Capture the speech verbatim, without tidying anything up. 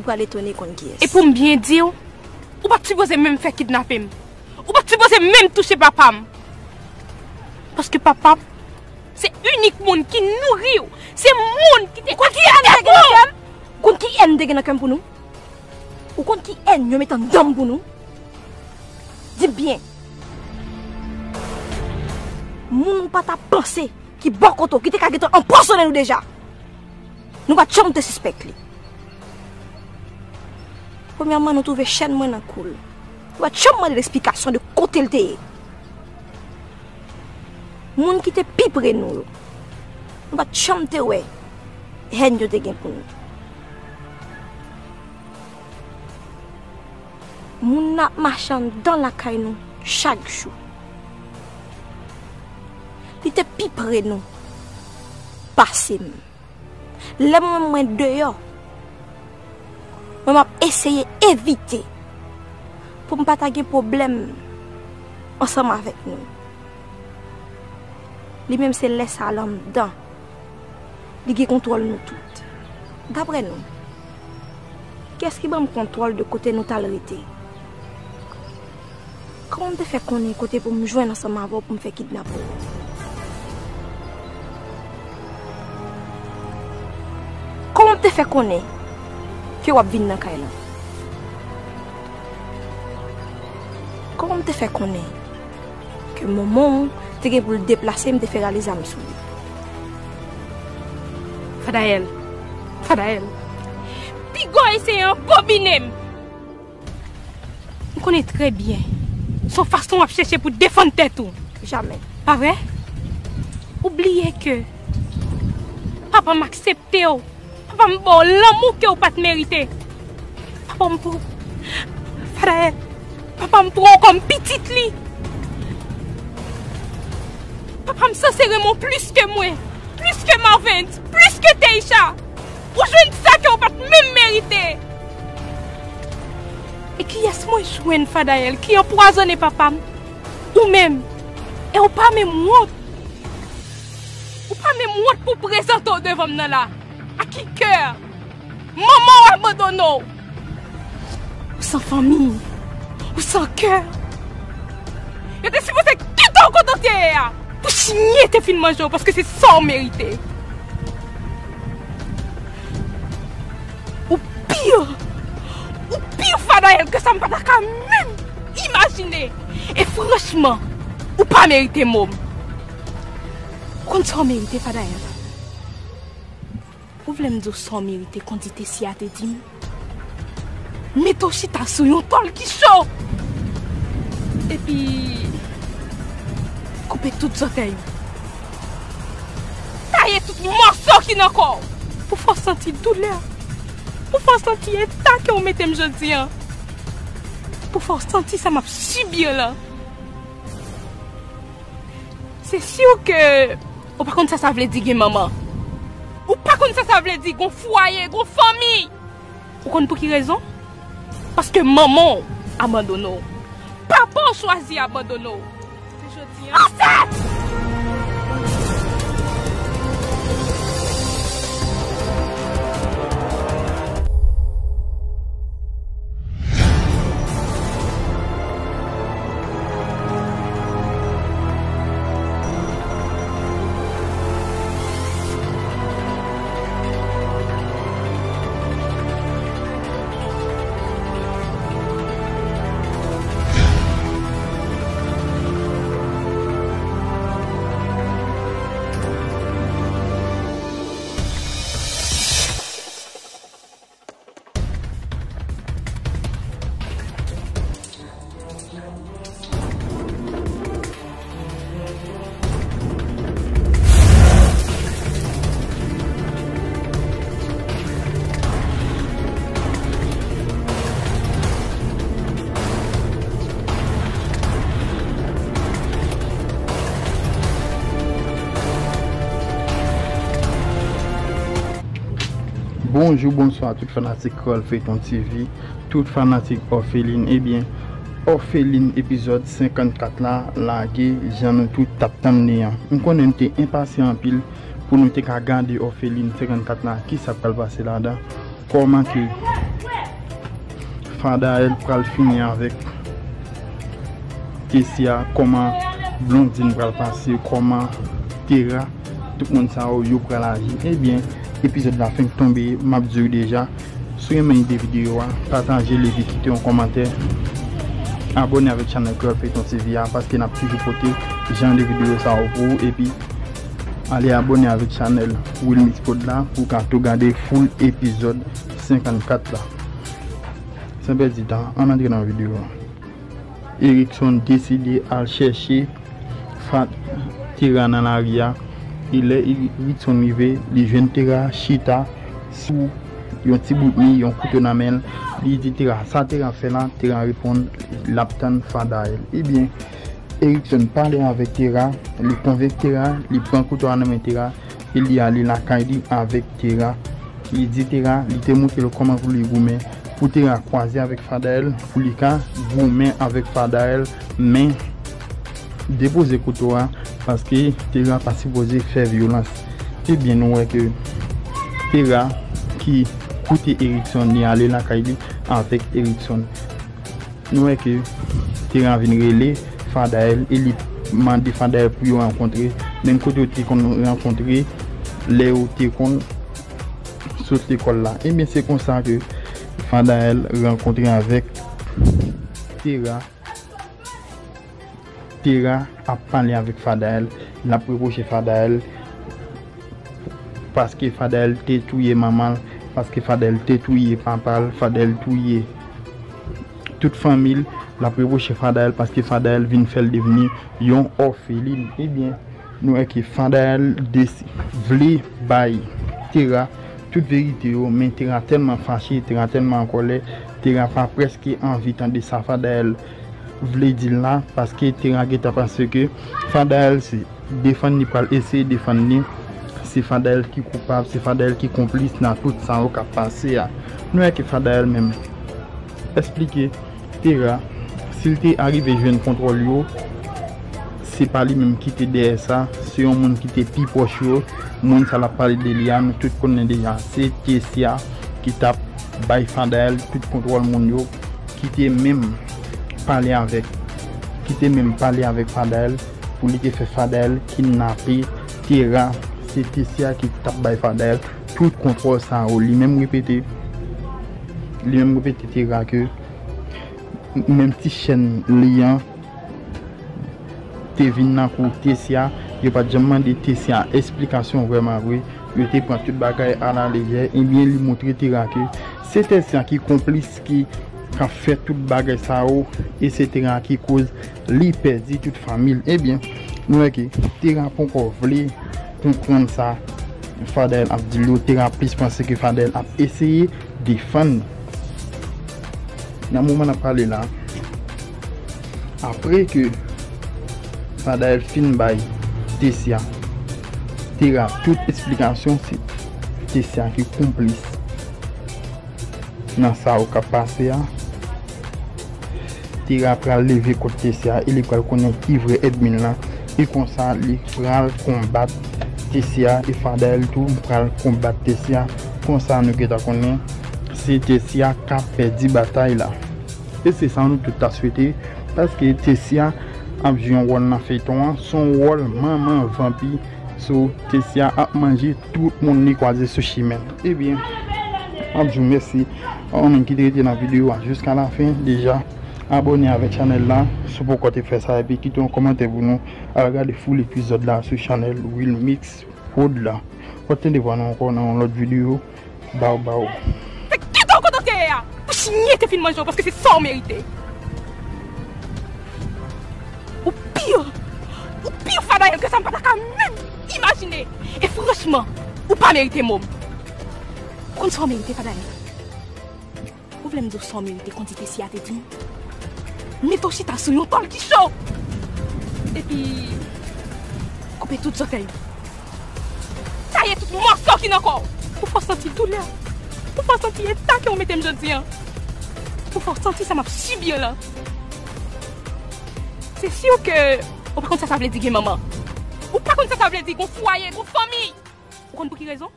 Ou pral etone konn kiyès. E pou m byen di w, ou pa t sipoze menm fè kidnape m. Ou pa t sipoze menm touche papa m. Paske papa m, se inik moun ki nouri w. Se moun ki te... Ou konn ki èn te gen nan kè m? Ou konn ki èn te gen nan kè m pou nou? Ou konn ki èn yo met anndan m pou nou? Di m byen. Moun ou pa ta panse ki bò kote w, ki te ka gentan anpwazonnen nou deja. Nou pa t janm te sispèk li. Premyèman, nou twouve chèn mwen nan kou l. Nou pa t janm mande l eksplikasyon de kote l te ye. Moun ki te pi pre nou yo, nou pa t janm te wè hèn yo te gen pou nou. Moun nan ap mache anndan lakay nou chak jou. Li te pi pre nou pase m. Lè mwen menm mwen deyò, mwen m ap eseye evite pou m pa ta gen pwoblèm ansanm avèk nou. Li menm se lè sa l anndan. Li gen kontwòl nou tout. Daprè nou, kiyès ki ban m kontwòl de kote nou t al rete? Kòman m te fè konnen kote pou m jwenn ansanm avè w pou m fè kidnap ou? Kòman m te fè konnen ke w ap vin nan kay la? Kòman m te fè konnen ke manman w te gen pou l deplase, m te fè rale zam sou li? Fadayèl, Fadayèl, piga w eseye anbobine m. M konnen trè byen se yon fason w ap chèche pou defann tèt ou. Jamè. Pa vre? Ou bliye ke papa m aksepte w. Papa m ba w lanmou ke w pa t merite. Papa m pran, Fadayèl, papa m pran w kòm pitit li. Papa m sanse renmen w plis ke mwen, plis ke Marvens, plis ke Teisha. Ou jwenn sa ke w pa t menm merite. E kiyès mwen jwenn, Fadayèl, ki anpwazonnen papa m? Ou menm. E w pa menm wont. Ou pa menm wont pou w prezante w devan m nan la. A ki kè? Manman w abandone w. Ou san fanmi. Ou san kè. Yo te sipoze kite w kote w te ye a pou chinyen te fin manje w, paske se sa w merite. Ou pi, ou pi Fadayèl ke sa m pa ta ka menm imajine. E franchman, ou pa merite mo m. Ou konn sa w merite, Fadayèl? Ou vle m di w sa w merite, kondi Tessie a te di m? Mete w chita sou yon tòl ki cho. Epi koupe tout zòtèy ou. Taye tout mòso ki nan kò w. Pou fè w santi doulè. Pou fè w santi eta ke w mete m jodi an. Pou fè w santi sa m ap sibi an lan. Se si ke ou pa konn sa sa vle di gen manman. Ou pa konn sa sa vle di gon fwaye, gon fanmi. Ou konn pou ki rezon? Paske manman w abandone w. Papa w chwazi abandone w. Se jodi an. Ase! Bonjou, bonswa tout fanatik Kreyòl Feyton T V, tout fanatik Òfelin. Ebyen, Òfelin epizòd senkannkat la lage jan nou tout t ap tann li an. M konnen n te enpasyan anpil pou nou te ka gade Òfelin senkannkat la, kisa k pral pase ladan, kòman ke Fadael pral fini avèk Tessia, kòman Blondine pral pase, kòman Terra, tout moun sa yo, yo pral aji. Ebyen, epizòd la fenk tonbe, m ap di w deja. Si w renmen ide videyo a, pataje, like, kite yon kòmantè. Abòne avèk chanèl Kreyòl Feyton T V a, paske n ap toujou pote jan de videyo sa yo pou ou. Epi, ale abòne avèk chanèl Wilmix Prod la pou w ka tou gade full epizòd senkannkat la. San pèdi tan, ann antre nan videyo a. Erickson deside al chèche Fa-, Terra nan lari a. E lè Erickson rive, li jwenn Terra chita sou yon ti bout mi, yon kouto nan men l. Li di Terra, "Sa Terra fè la?" Terra reponn, l ap tann Fadael. Ebyen, Erickson pale avèk Terra, li konvenk Terra, li pran kouto a nan men Terra, e li ale lakay li avèk Terra. Li di Terra, li te montre l kòman pou li goumen, pou Terra kwaze avèk Fadael, pou li ka goumen avèk Fadael, men depoze kouto a, paske Terra pa sipoze fè vyolans. Ebyen, nou wè ke Terra ki koute Erickson, li ale lakay li avèk Erickson. Nou wè ke Terra vin rele Fadael e li mande Fadael pou yo rankontre, menm kote yo te konn rankontre lè yo te konn sot lekòl la. Ebyen, se konsa ke Fadael rankontre avèk Terra. Terra ap pale avèk Fadael, l ap repwoche Fadael paske Fadael te touye manman l, paske Fadael te touye papa l, Fadael touye tout fanmi l, l ap repwoche Fadael paske Fadael vin fè l devni yon òfelin. Ebyen, nou wè ke Fadael desi-, vle bay Terra tout verite yo, men Terra tèlman fache, Terra tèlman an kòlè, Terra pa prèske anvi tande sa Fadael vle di l la, paske Terra gentan panse ke Fadael se defann li pral eseye defann li, se Fadael ki koupab, se Fadael ki konplis nan tout sa yo k ap pase a. Nou wè ke Fadael menm esplike Terra, si l te arive jwenn kontwòl yo, se pa li menm ki te dèyè sa, se yon moun ki te pi pwòch yo. Moun sa l ap pale de li a, nou tout konnen deja, se Tessia ki t ap bay Fadael tout kontwòl moun yo, ki te menm pale avèk, ki te menm pale avèk Fadael pou li te fè Fadael kidnape Terra. Se Tessia ki t ap bay Fadael tout kontwòl sa yo. Li menm repete, li menm repete Terra ke menm ti chèn li an te vin nan kou Tessia, yo pa t janm mande Tessia esplikasyon vrèman vre, yo te pran tout bagay alalejè, ebyen li montre Terra ke se Tessia ki konplis, ki, k ap fè tout bagay sa yo, e se Terra ki koz li pèdi tout fanmi l. Ebyen, nou wè ke Terra poko vle konprann sa Fadael ap di l yo, Terra plis panse ke Fadael ap eseye defann li. Nan moman n ap pale la, apre ke Fadael fin bay Tessia, Terra tout esplikasyon, se Tessia ki konplis nan sa yo k ap pase a. Terra pral leve kont Tessia e li pral konnen ki vrè ènmi l lan. E konsa, li pral konbat Tessia e Fadael tou pral konbat Tessia. Konsa, nou gentan konnen se Tessia k ap pèdi batay la. E se sa nou tout ta swete, paske Tessia ap jwe yon wòl nan feyton an, se yon wòl manman vanpi. So, Tessia ap manje tout moun li kwaze sou chimen l. Ebyen, m ap di w mèsi a ou menm ki te rete nan videyo a jiska lafen. Deja, abòne avèk chanèl la si w poko te fè sa, epi kite yon kòmantè pou nou. Al gade full epizòd la sou chanèl Wilmix Prod la. W ap tande vwa nou ankò nan yon lòt videyo. Baw, baw. Te kite w kote w te ye a! Pou chinyen te fin manje w, paske se sa w merite. Ou pi, ou pi Fadael ke sa m pa ta ka menm imajine. E franchman, ou pa merite mo m. Ou konn sa w merite, Fadael? Ou vle m di w sa w merite, kondi Tessia te di m? Mete w chita sou yon tòl ki cho! Epi, koupe tout zòtèy ou. Taye tout mòso ki nan kò w. Pou fè w santi doulè. Pou fè w santi eta ke w mete m jodi a. Pou fè w santi sa m ap sibi an lan. Se si ke ou pa konn sa sa vle di gen manman. Ou pa konn sa sa vle di gon fwaye, gon fanmi. Ou konn pou ki rezon?